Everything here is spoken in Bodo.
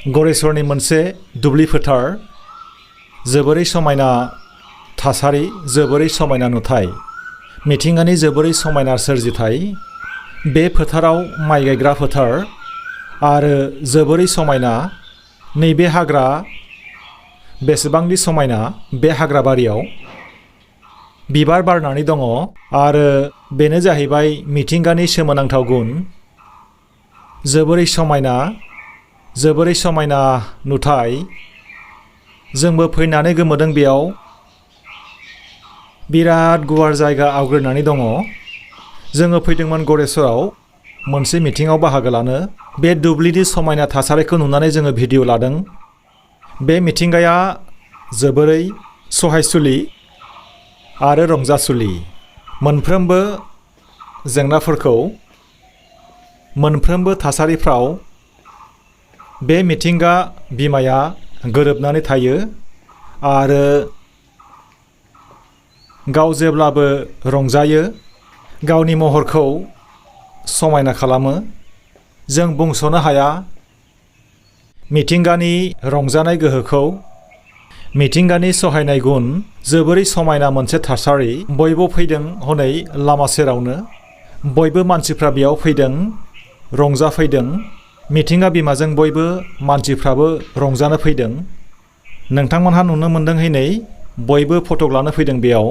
गरेस्वरनि मोनसे दुब्लि फोथार जोबोरै समायना थासारि जोबोरै समायना नुथाय मिथिंगानि जोबोरै समायना सोरजिथाय बे फोथाराव माइ गायग्रा फोथार आरो जोबोरै समायना नैबे हाग्रा बेसेबांदि समायना बे हाग्राबारियाव बिबार बारनानै दङ आरो बेनो जाहैबाय मिथिंगानि सोमोनांथाव गुन जोबोरै समायना नुथाय जोंबो फैनानै गोमोदों बेयाव बिराद गुवार जायगा आवग्रिनानै दङ जोङो फैदोंमोन गरेस्वराव मोनसे मिटिंआव बाहागो लानो बे दुब्लिनि समायना थासारिखौ नुनानै जोङो भिडिअ लादों बे मिथिंगाया जोबोरै सहायसुलि आरो रंजासुलि मोनफ्रोमबो जेंनाफोरखौ मोनफ्रोमबो थासारिफ्राव बे मिथिंगा बिमाया गोरोबनानै थायो आरो गाव जेब्लाबो रंजायो गावनि महरखौ समायना खालामो जों बुंस'नो हाया मिथिंगानि रंजानाय गोहोखौ मिथिंगानि सहायनाय गुन जोबोरै समायना मोनसे थासारि बयबो फैदों हनै लामा सेरावनो बयबो मानसिफ्रा बेयाव फैदों रंजाफैदों मिथिंगा बिमाजों बयबो मानसिफ्राबो रंजानो फैदों नोंथांमोनहा नुनो मोनदों नै बयबो फट' लानो फैदों बेयाव